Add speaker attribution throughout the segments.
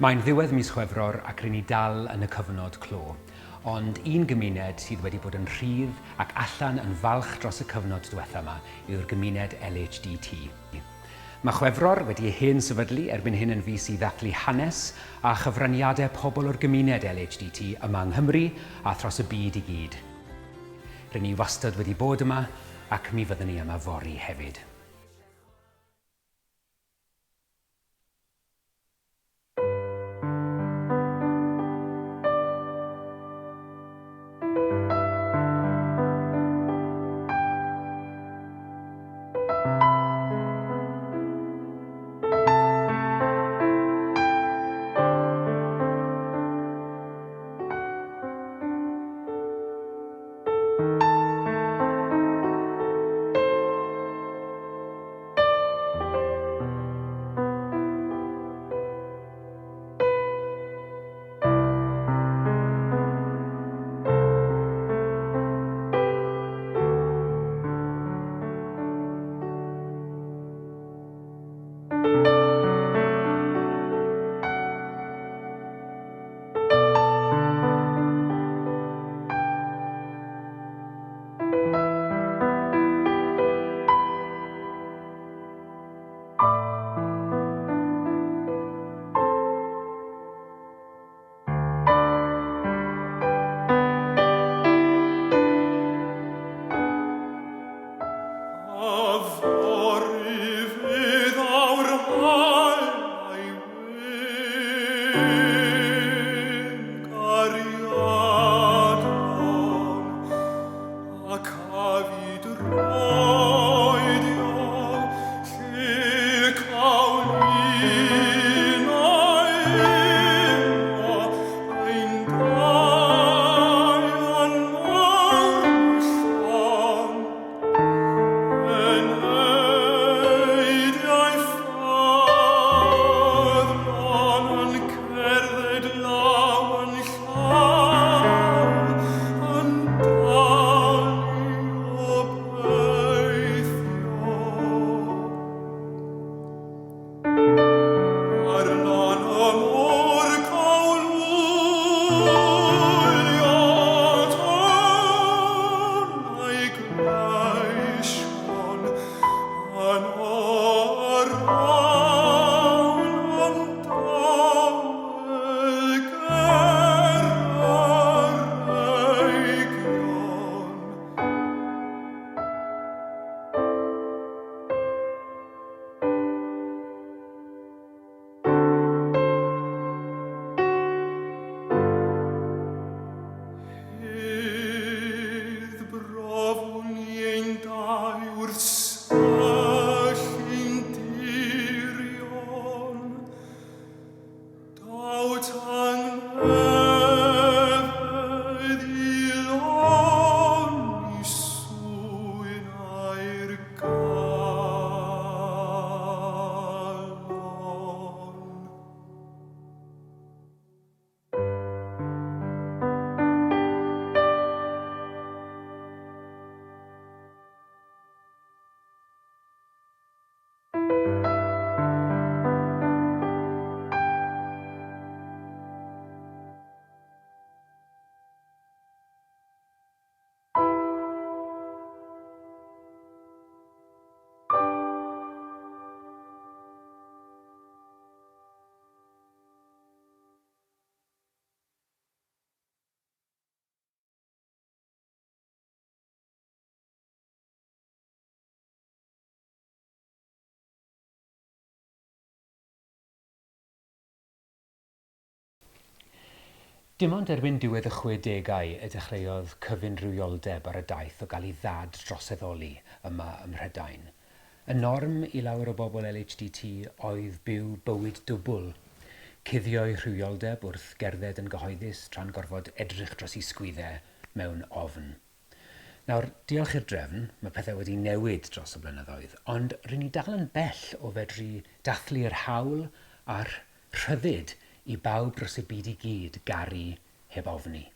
Speaker 1: Mae'n ddiwedd mis Chwefror ac ry'n ni dal yn y cyfnod clo. Ond un gymuned sydd wedi bod yn rhydd ac allan yn falch dros y cyfnod diwetha' 'ma yw'r gymuned LHDT. Mae Chwefror wedi ei hen sefydlu erbyn hyn yn fis i ddathlu hanes a chyfraniadau pobl o'r gymuned LHDT yma yng Nghymru a thros y byd i gyd. Ry'n ni wastad wedi bod yma ac mi fyddwn ni yma fory hefyd.
Speaker 2: Yfory fydd awr hael a'i wyn gariadon, ac a fi droedio lle cawn unau uno ein dau yn mawr llon. Eneidiau ffyddlon yn cerdded law yn llaw, yn dal i obeithio. Ar lan y môr cawn wylio tonnau gleision yn yr awn yn dawel ger yr eigion. Hedd brofwn i ein dau wrth syllu'n dirion. Daw tangnefedd i lonni swyn a'r galon.
Speaker 1: Dim ond erbyn diwedd y chwedegau y dechreuodd cyfunrywioldeb ar y daith o gael ei ddad-droseddoli yma ym Mhrydain. Y norm i lawer o bobl LHDT oedd byw bywyd dwbl, cuddio'u rhywioldeb wrth gerdded yn gyhoeddus tra'n gorfod edrych dros eu sgwydde mewn ofn. Nawr, diolch i'r drefn, mae pethau wedi newid dros y blynyddoedd, ond ry'n ni dal yn bell o fedru dathlu'r hawl a'r rhyddid i bawb dros y byd i gyd garu heb ofni.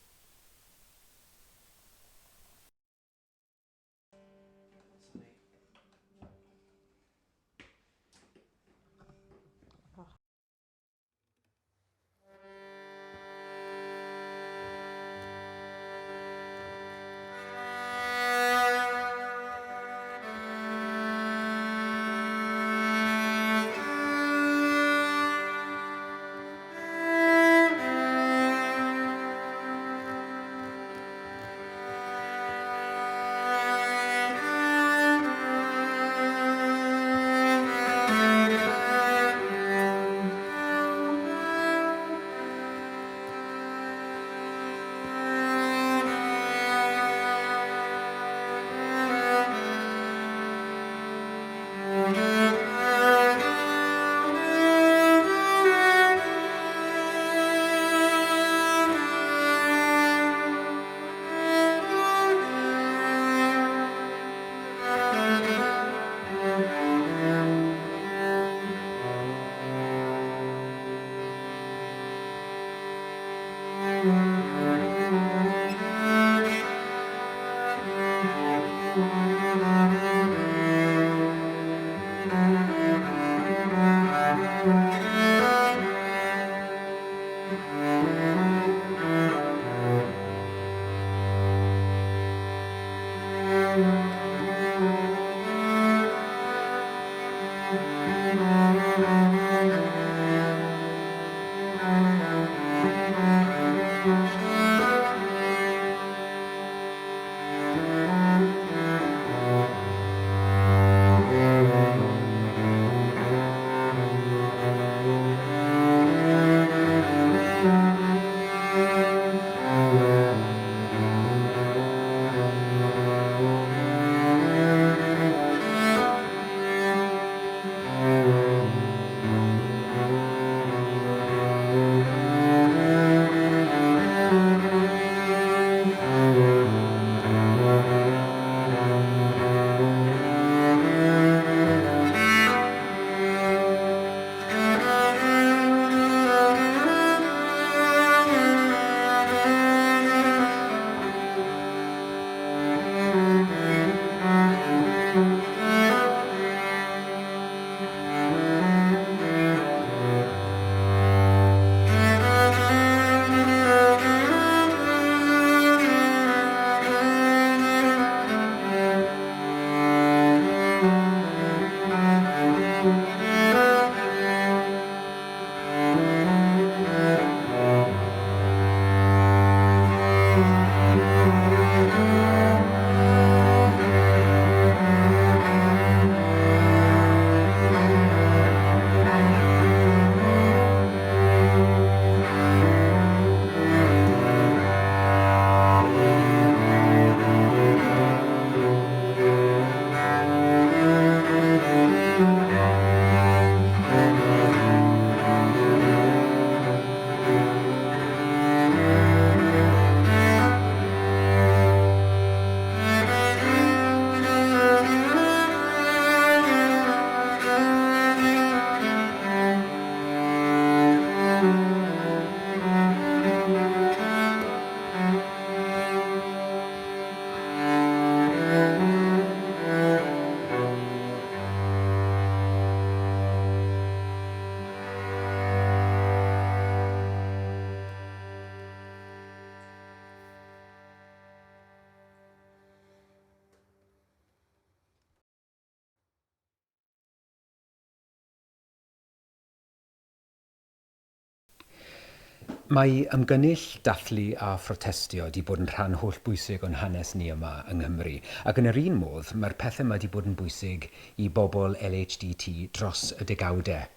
Speaker 1: Mae ymgynnull, dathlu a phrotestio 'di bod yn rhan hollbwysig o'n hanes ni yma yng Nghymru, ac yn yr un modd mae'r pethau yma 'di bod yn bwysig i bobl LHDT dros y degawdau.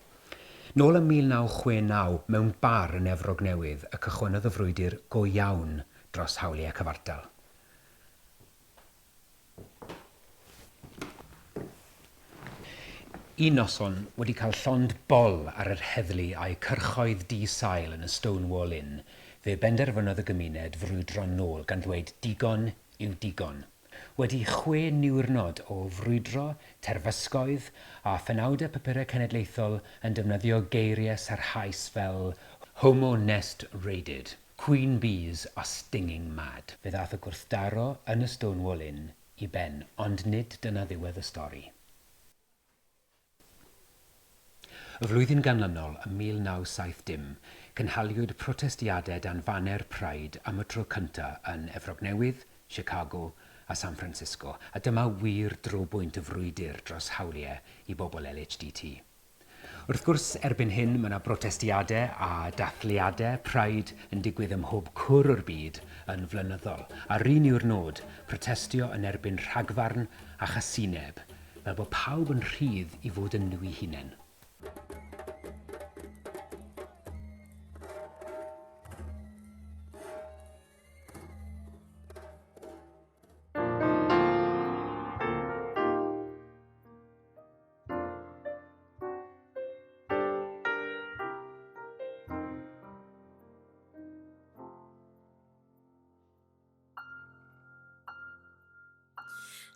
Speaker 1: Nôl ym 1969, mewn bar yn Efrog Newydd, y cychwynnodd y frwydr go iawn dros hawliau cyfartal. Un noson, wedi cael llond bol ar yr heddlu a'u cyrchoedd di-sail yn y Stonewall Inn, fe benderfynodd y gymuned frwydro nôl gan ddweud digon yw digon. Wedi chwe niwrnod o frwydro, terfysgoedd, a phenawdau papurau cenedlaethol yn defnyddio geiriau sarhaus fel Homo Nest Raided, Queen Bees are Stinging Mad, fe ddaeth y gwrthdaro yn y Stonewall Inn i ben, ond nid dyna ddiwedd y stori. Y flwyddyn ganlynol, ym 1970, cynhaliwyd protestiadau dan faner Pride am y tro cyntaf yn Efrog Newydd, Chicago a San Francisco, a dyma wir drobwynt y frwydr dros hawliau i bobl LHDT. Wrth gwrs, erbyn hyn mae yna brotestiadau a dathliadau Pride yn digwydd ym mhob cwr o'r byd yn flynyddol, a'r un yw'r nod, protestio yn erbyn rhagfarn a chasineb, fel bod pawb yn rhydd i fod yn nhw'i hunain.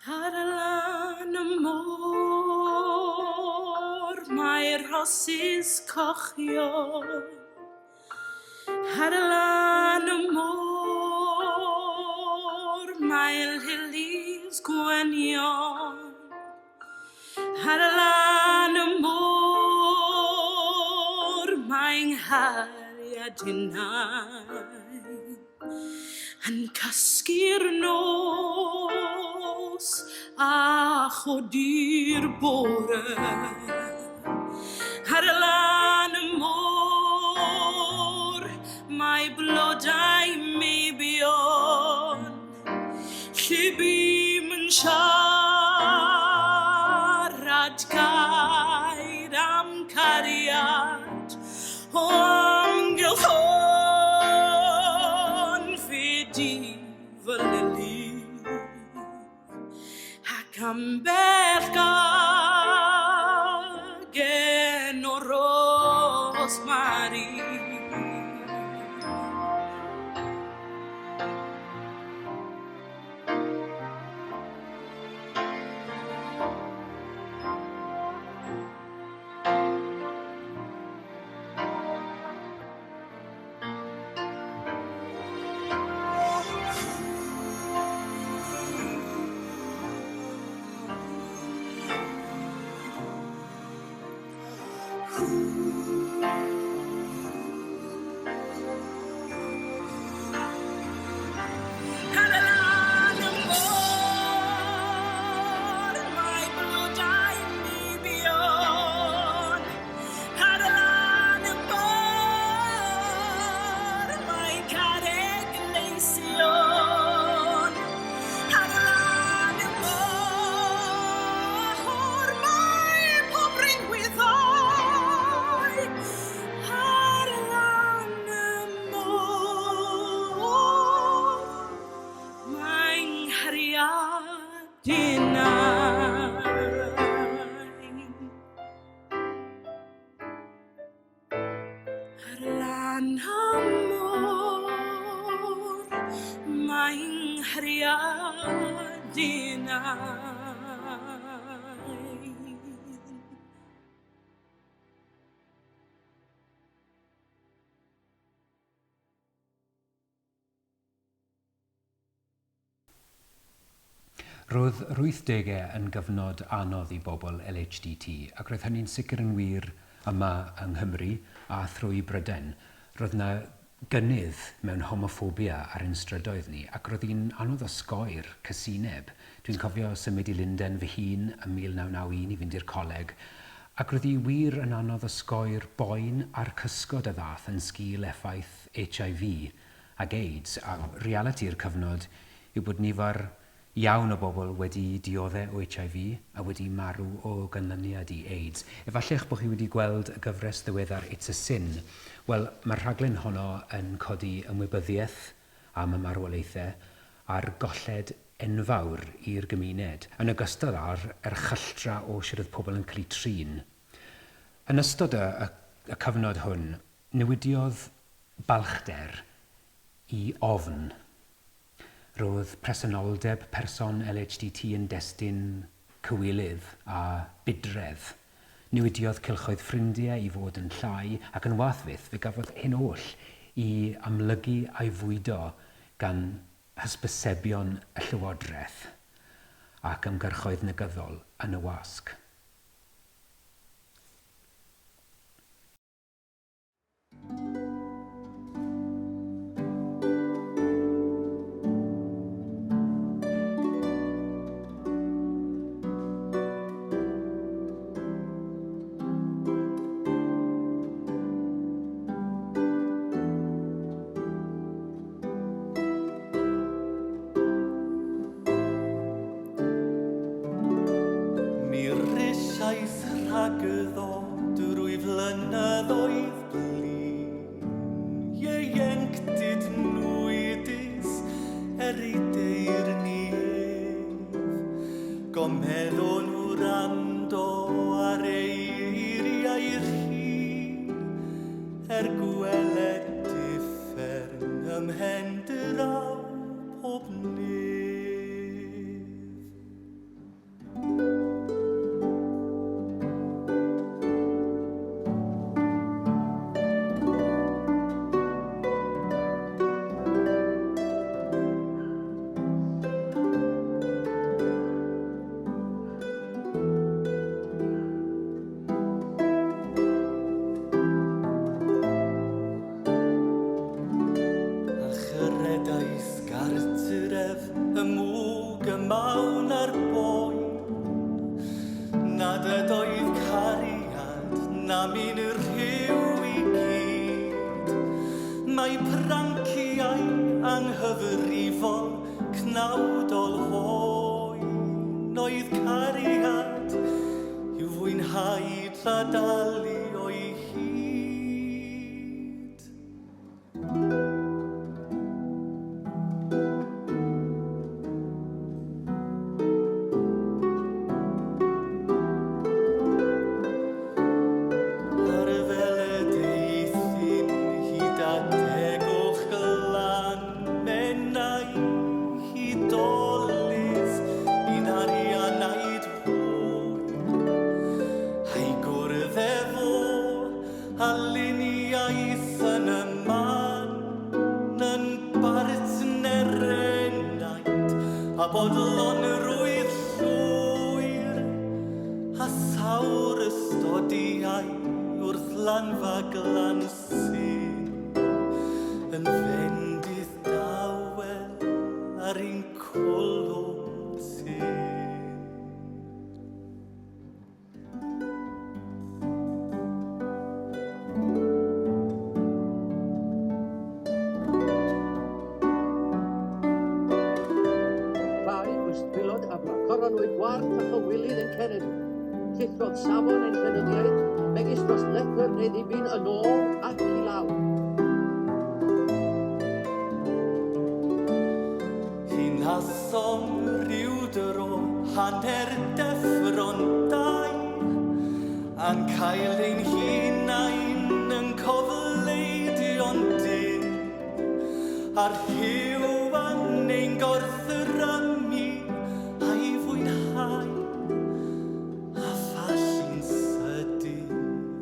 Speaker 3: Ar y lan y môr mae'r rhosys cochion. Ar y lan y môr mae'r lilies gwynion. Ar y lan y môr mae'n nghariad innau yn cysgu'r nos a chodi'r bore. Ar y lan y môr mae blodau meibion lle bûm yn siarad gair am cariad o amgylch hon fe di fy lili ac ambell gagen o rosmari. Ar y lan y môr mae blodau meibion. Ar y lan y môr mae carreg gleision. Ar y lan y môr mae pob rinweddau. Ar y lan y môr mae'n nghariad innau. Ar lan y môr mae'n nghariad innau.
Speaker 1: Roedd yr 80au yn gyfnod anodd i bobl LHDT, ac roedd hynny'n sicr yn wir yma yng Nghymru a thrwy Brydain. Roedd yna gynnydd mewn homoffobia ar ein strydoedd ni, ac roedd hi'n anodd osgoi'r casineb. Dwi'n cofio symud i Lundain fy hun ym 1991 i fynd i'r coleg, Ac roedd hi wir yn anodd osgoi'r boen a'r cysgod a ddaeth yn sgil effaith HIV ag AIDS, a realiti'r cyfnod yw bod nifer iawn o bobl wedi diodde' o HIV a wedi marw o ganlyniad i AIDS. Efallai eich bod chi wedi gweld y gyfres ddiweddar It's a Sin. Wel, mae'r rhaglen honno yn codi ymwybyddiaeth am y marwolaethau a'r golled enfawr i'r gymuned, yn ogystal â'r erchylltra o sut oedd pobl yn cael eu trin. Yn ystod y, y, y cyfnod hwn, newidiodd balchder i ofn. Roedd presenoldeb person LHDT yn destun cywilydd a budredd. Newidiodd cylchoedd ffrindiau i fod yn llai, ac yn wath fyth, fe gafodd hyn oll i amlygu a'i fwydo gan hysbysebion y llywodraeth ac ymgyrchoedd negyddol yn y wasg.
Speaker 2: Mi risiais rhagddo drwy flynyddoedd blin, ieuenctid nwydus er ei deyrn i ef. Gomeddwn wrando ar ei eiriau rhin, er gweled uffern ymhen draw pob nef. A chyredais gartref y mwg, y mawn a'r boen, nad ydoedd cariad na min rhyw i gyd. Mae pranciau anghyfrifol cnawdol hoen oedd cariad i'w fwynhau tra dalu o'i hyd. Ar fel y deuthum hyd adegwch glan Menai hudolus un arianaid hwy, a'i gwrdd efo a luniais yn y man yn bartner enaid a bodlonrwydd llwyr a sawr ystodiau wrth lanfa glan sy'n yn fendith dawel ar ein cwlwm tyn.
Speaker 4: Rhai bwystfilod a coronwyd gwarth a chywilydd yn cenedl. Llithrodd safon ein llenyddiaeth, megis dros lethr neu ddibyn yn ôl ac i lawr.
Speaker 2: Hunasom ryw dro hanner deffro'n dau, a'n cael ein hunain yn cofleidio'n dynn, a'r rhyw yn ein gorthrymu a'i fwynhau, a phallu'n sydyn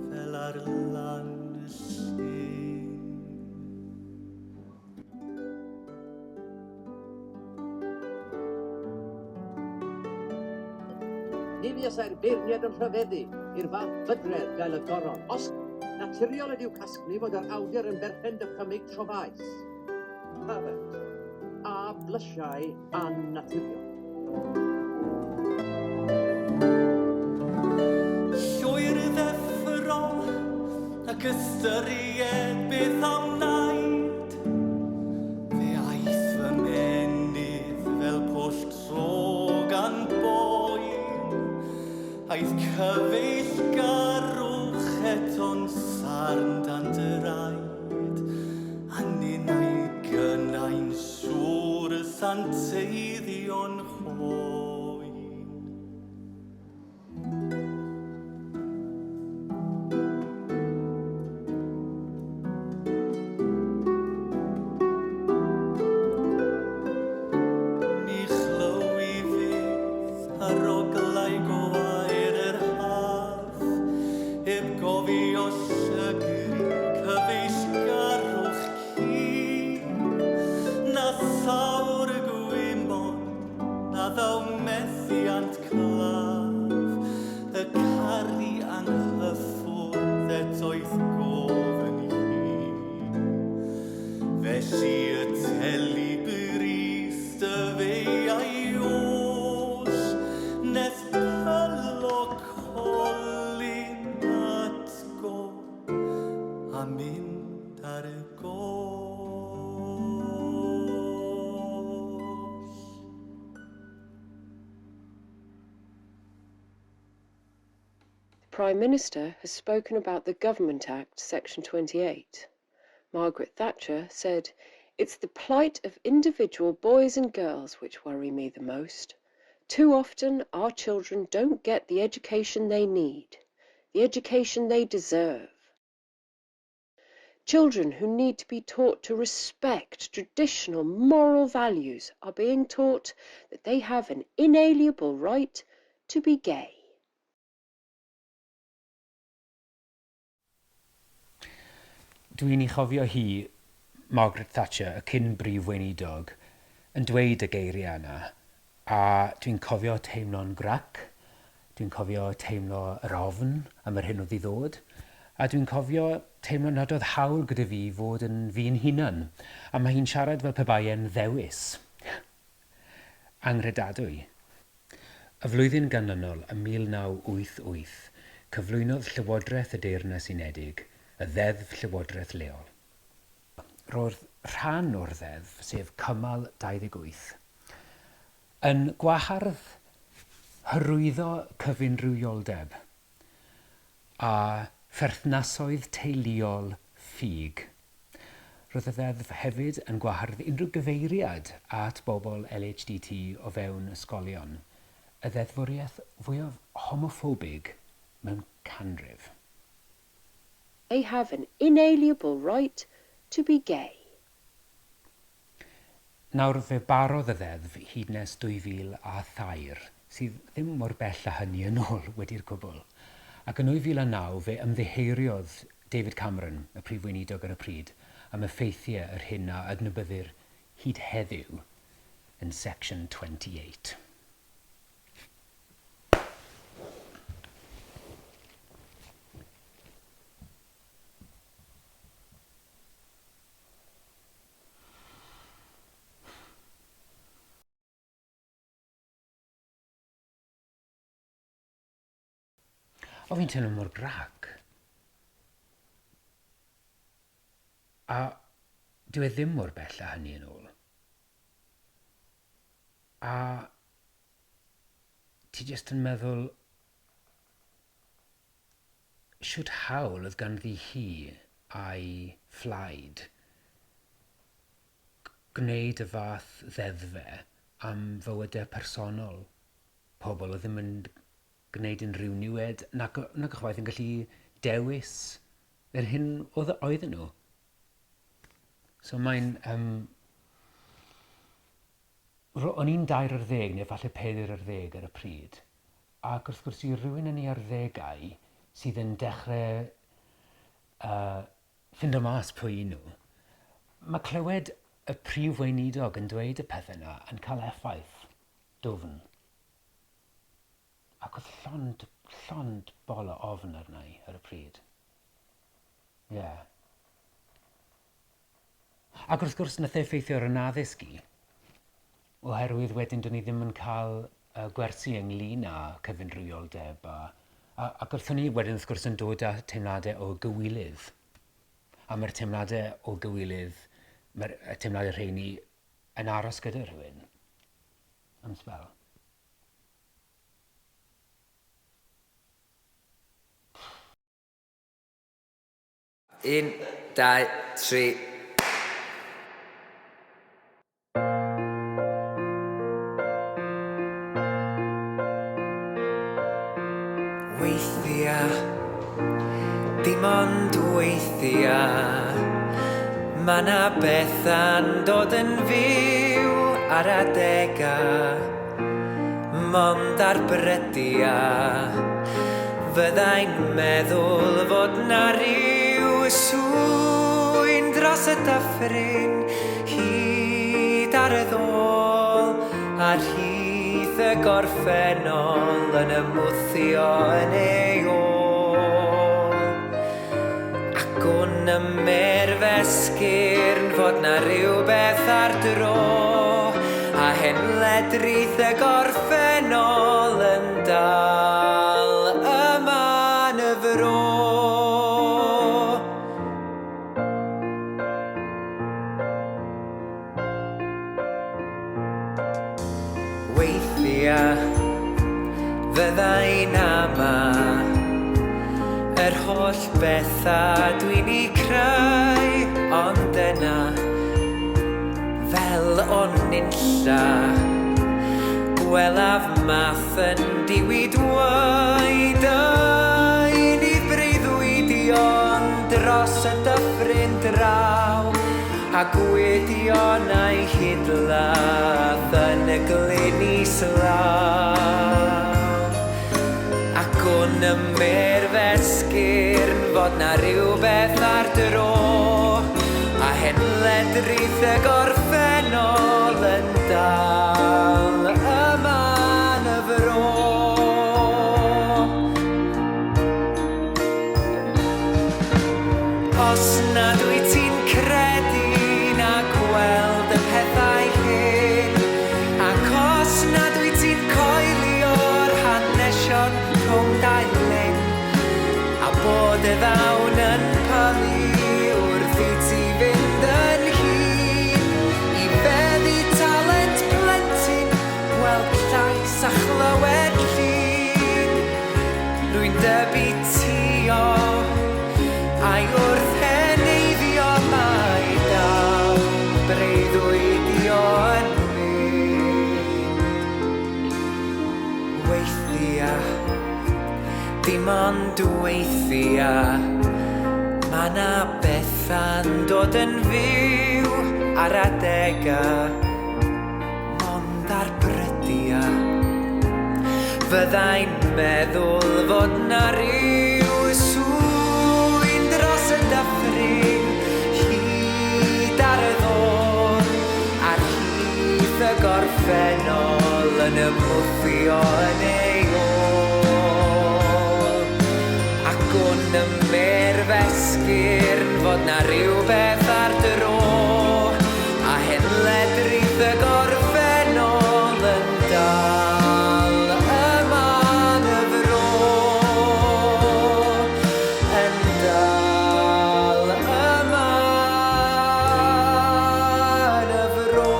Speaker 2: fel ar lan y llyn.
Speaker 4: Ni fuasai'r beirniad yn rhyfeddu i'r fath bydredd gael y goron, os naturiol ydyw casglu fod yr awdur yn berchen dychymyg trofaus, pervert, a blysiau annaturiol.
Speaker 2: Llwyr ystyried beth a wnaed. Fe aeth fy menydd fel pwll tro gan boen, aeth cyfeillgarwch eto'n sarn dan dy raid, a ninnau gynnau'n siŵr y santeiddio'n hoen. Ni chlywi fyth aroglau gwair yr haf, heb gofio llygru cyfeillgarwch cudd, na sawr y gwymon na ddaw methiant claf, y caru anghyffwrdd eto'th gof yn hir. Felly y teli brys dy feiau oll, nes pylo colyn atgof, a mynd ar y goll.
Speaker 5: The Prime Minister has spoken about the Government Act, Section 28. Margaret Thatcher said, It's the plight of individual boys and girls which worry me the most. Too often our children don't get the education they need, the education they deserve. Children who need to be taught to respect traditional moral values are being taught that they have an inalienable right to be gay.
Speaker 1: Dwi'n ei chofio hi, Margaret Thatcher, y cyn brif weinidog, yn dweud y geiriau yna, a dwi'n cofio teimlo'n grac, dwi'n cofio teimlo yr ofn am yr hyn oedd i ddod, a dwi'n cofio teimlo nad oedd hawl gyda fi fod yn fi'n hunan, a mae hi'n siarad fel pe bai e'n ddewis. Anghredadwy. Y flwyddyn ganlynol, ym 1988, cyflwynodd Llywodraeth y Deyrnas Unedig y Ddeddf Llywodraeth Leol. Roedd rhan o'r ddeddf, sef cymal 28, yn gwahardd hyrwyddo cyfunrywioldeb a pherthnasoedd teuluol ffug. Roedd y ddeddf hefyd yn gwahardd unrhyw gyfeiriad at bobl LHDT o fewn ysgolion, y ddeddfwriaeth fwyaf homoffobig mewn canrif.
Speaker 5: They have an inalienable right to be gay.
Speaker 1: Nawr fe barodd y ddeddf hyd nes 2003, sydd ddim mor bell â hynny yn ôl wedi'r cwbl. Ac yn 2009 fe ymddiheuriodd David Cameron, y prif weinidog ar y pryd, am effeithiau yr hyn a adnabyddir hyd heddiw yn Section 28. O, fi'n teimlo mor grac. A dyw e ddim mor bell â hynny yn ôl. A ti jyst yn meddwl, shwt hawl oedd ganddi hi a'i phlaid gwneud y fath ddeddfe am fywydau personol pobl oedd ddim yn gwneud unrhyw niwed nac, nac ychwaith yn gallu dewis yr hyn oedd, oedden nhw. So mae'n... O'n i'n 13 neu falle 14 ar y pryd, ac wrth gwrs i rywun yn ei arddegau sydd yn dechrau ffindo mas pwy y'n nhw, mae clywed y prif weinidog yn dweud y pethau yna yn cael effaith dwfn. Ac oedd llond, llond bol o ofn arna i ar y pryd. Ie. Yeah. Ac wrth gwrs nath e effeithio ar yn addysg i, oherwydd wedyn do'n i ddim yn cael gwersi ynglyn â cyfunrywioldeb a, a, ac wrth hynny wedyn wrth gwrs yn dod â teimladau o gywilydd. A mae'r teimladau o gywilydd, mae'r teimladau rheini yn aros gyda rhywun am sbel.
Speaker 6: Un, dau, tri. Weithia, dim ond weithia, ma' 'na betha'n dod yn fyw ar adega, mond ar brydia, fyddai'n meddwl fod 'na ryw sŵyn dros y dyffryn, hyd ar y ddôl, a rhith y gorffennol yn ymwthio yn ei ôl. Ac wn y merfesgyrn fod 'na rywbeth ar dro, a hen ledrith y gorffennol yn dal yma yn y fro. Weithia fyddai'n ama yr holl betha dwi'n eu creu, ond yna, fel o'n nunlla, gwelaf math yn diwyd waed yn ei breuddwydion dros y dyffryn draw, a gwydion a'i hidladd yn y glyn islaw. Ac wn y merfesgyrn fod 'na rywbeth ar dro, a hen ledrith y gorffennol yn dal yma yn y fro. Os nad wyt ti'n credu na gweld y pethau hyn, ac os nad wyt ti'n coelio'r hanesion rhwng dau lyn, a bod y ddawn yn pylu wrth i ti fynd yn hŷn, i feddu talent plentyn, gweld llais a chlywed llun, rwy'n dybu tio, a'i wrth heneiddio mae dal breuddwydio yn mynd. Weithia, dim ond weithia, ma' 'na betha'n dod yn fyw ar adega, mond ar brydia, fyddai'n meddwl fod 'na ryw sŵyn dros y dyffryn, hyd ar y ddôl, a'r rhith y gorffennol yn ymwthio yn ei ôl. Ac wn y merfesgyrn fod 'na rywbeth ar dro, a hen ledrith y gorffennol yn dal yma yn y fro, yn dal yma yn y fro.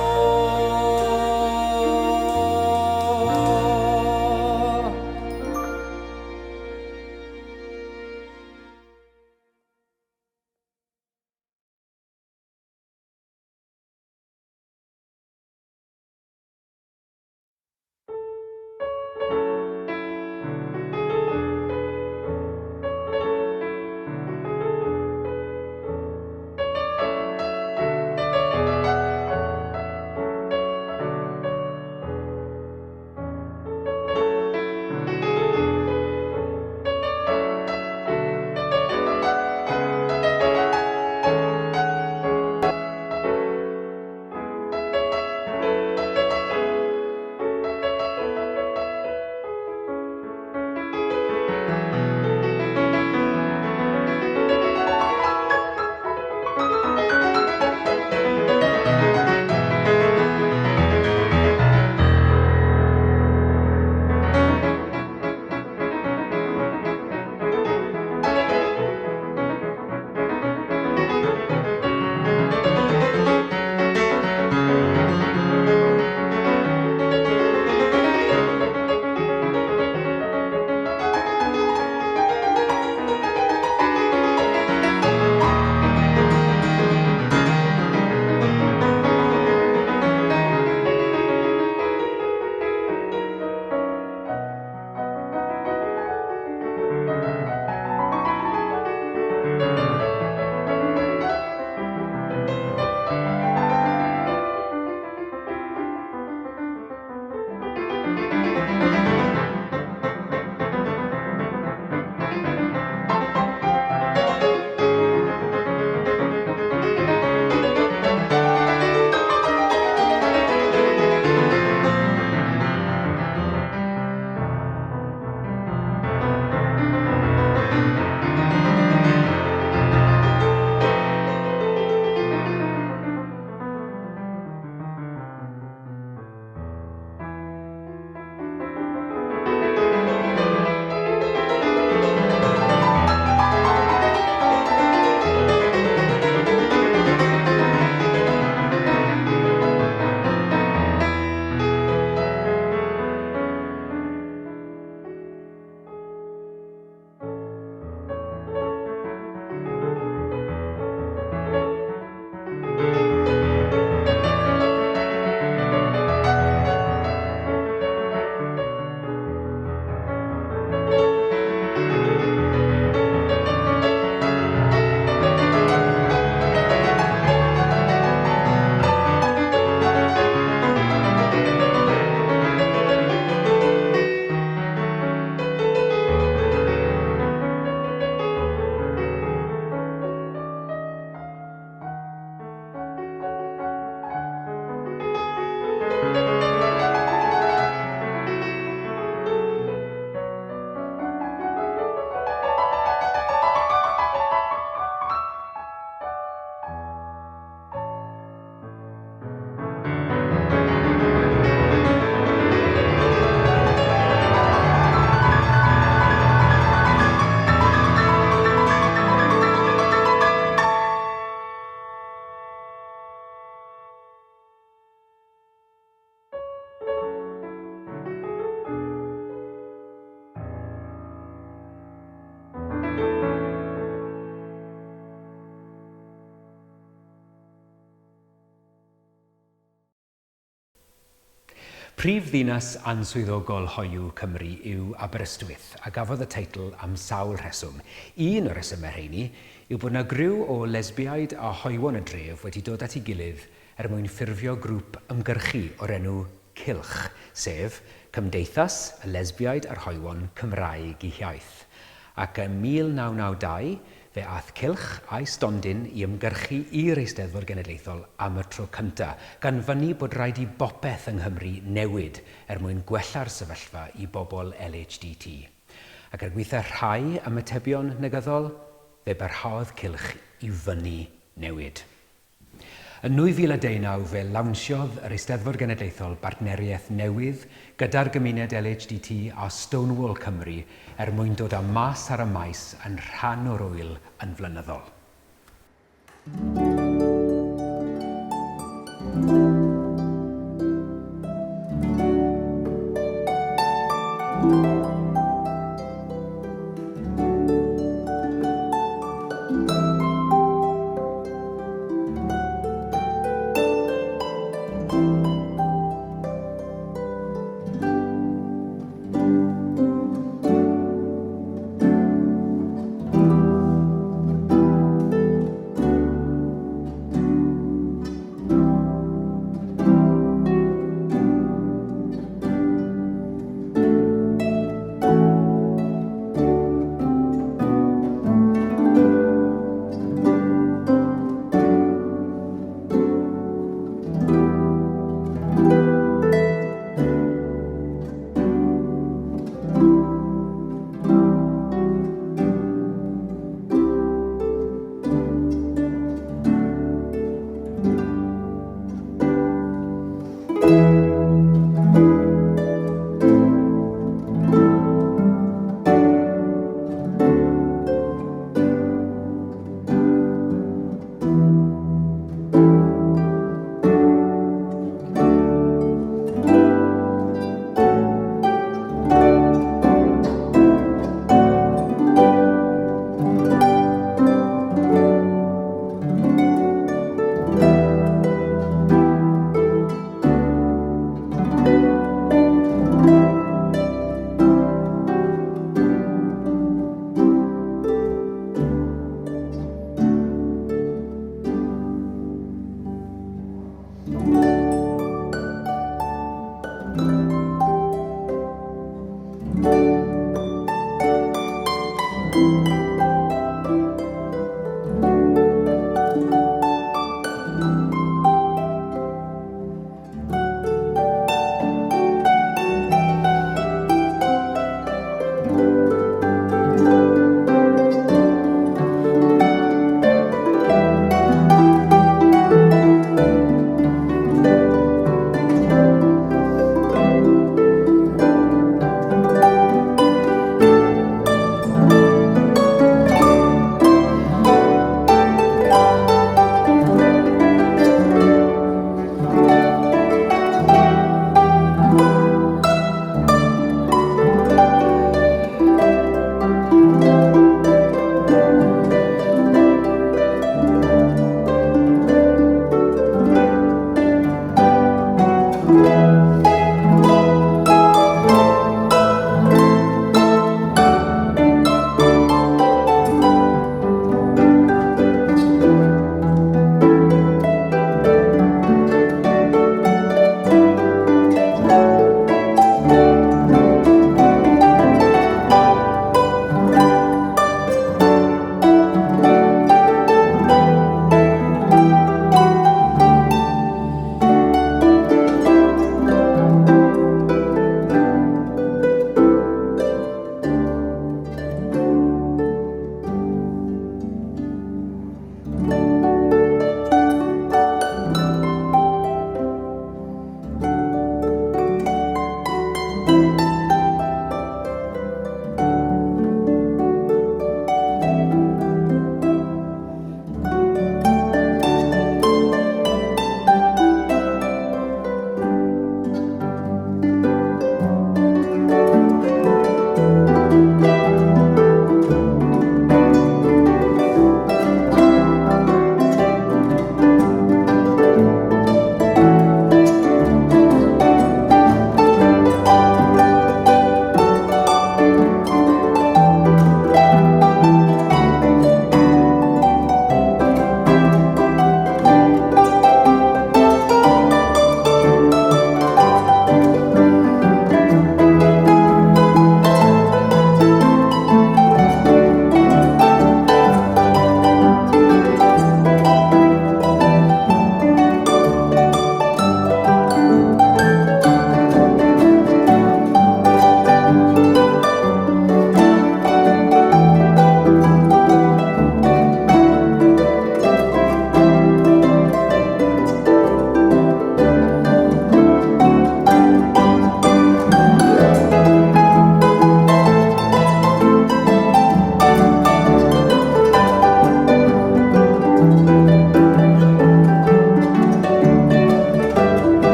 Speaker 1: Prif ddinas answyddogol hoyw Cymru yw Aberystwyth, a gafodd y teitl am sawl rheswm. Un o'r rhesymau rheini yw bod 'na griw o lesbiaid a hoywon y dref wedi dod at ei gilydd er mwyn ffurfio grŵp ymgyrchu o'r enw Cylch, sef Cymdeithas y Lesbiaid a'r Hoywon Cymraeg eu Hiaith. Ac ym 1992, fe aeth Cylch a'i stondin i ymgyrchu i'r Eisteddfod Genedlaethol am y tro cynta', gan fynnu bod rhaid i bopeth yng Nghymru newid er mwyn gwella'r sefyllfa i bobl LHDT. Ac er gwaetha rhai ymatebion negyddol, fe barhaodd Cylch i fynnu newid. Yn 2019 fe lawnsiodd yr Eisteddfod Genedlaethol bartneriaeth newydd gyda'r gymuned LHDT a Stonewall Cymru er mwyn dod â Mas ar y Maes yn rhan o'r ŵyl yn flynyddol.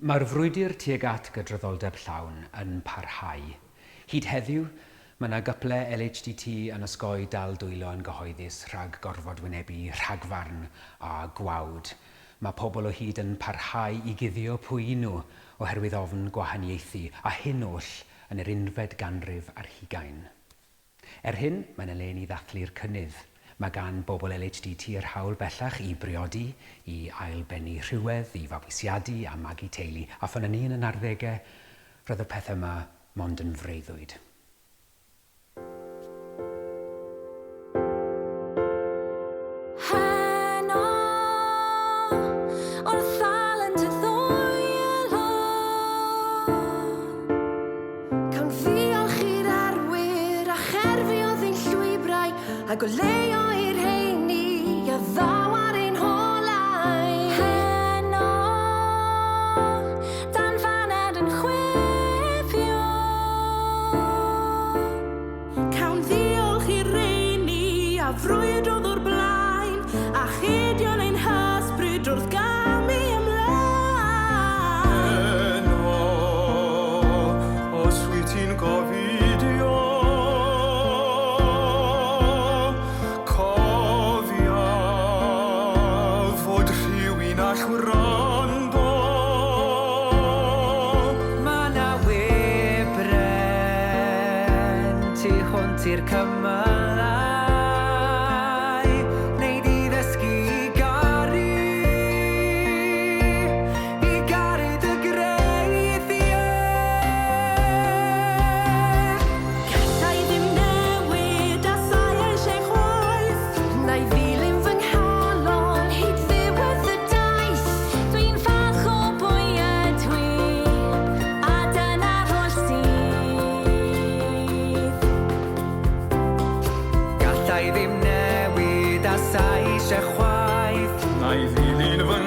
Speaker 1: Mae'r frwydr tuag at gydraddoldeb llawn yn parhau. Hyd heddiw, mae yna gyple LHDT yn osgoi dal dwylo yn gyhoeddus rhag gorfod wynebu rhagfarn a gwawd. Mae pobl o hyd yn parhau i guddio pwy y'n nhw oherwydd ofn gwahaniaethu, a hyn oll yn yr unfed ganrif ar hugain. Er hyn, mae 'na le i ni ddathlu'r cynnydd. Mae gan bobl LHDT yr hawl bellach i briodi, i ailbennu rhywedd, i fabwysiadu a magu teulu, a phan o'n i yn 'yn arddegau, roedd y pethau yma mond yn freuddwyd.
Speaker 3: Heno, wrth ddal yn dy ddwylo.
Speaker 7: Cawn ddiolch i'r arwyr a cherfiodd ein llwybrau a goleuo i'r rheini a ddaw ar ein holau.
Speaker 3: Heno, dan faner yn chwifio. Cawn ddiolch i'r rheini a frwydrodd o'r blaen a chudio'n ein hysbryd wrth gamu ymlaen.
Speaker 2: Heno, os wyt ti'n gofidio, cofia fod rhywun all wrando.
Speaker 6: Mae 'na wybren tu hwnt i'r cymylau, Nei di ddysgu i garu, i garu dy greithiau.
Speaker 3: Galla i ddim newid a sa' i eisiau chwaith.
Speaker 7: Na i ddilyn fy nghalon hyd ddiwedd y daith.
Speaker 3: Dwi'n falch o bwy ydw i, a dyna'r holl sydd.
Speaker 6: Galla i ddim newid a sa i eisiau chwaith.
Speaker 2: Na i ddilyn fy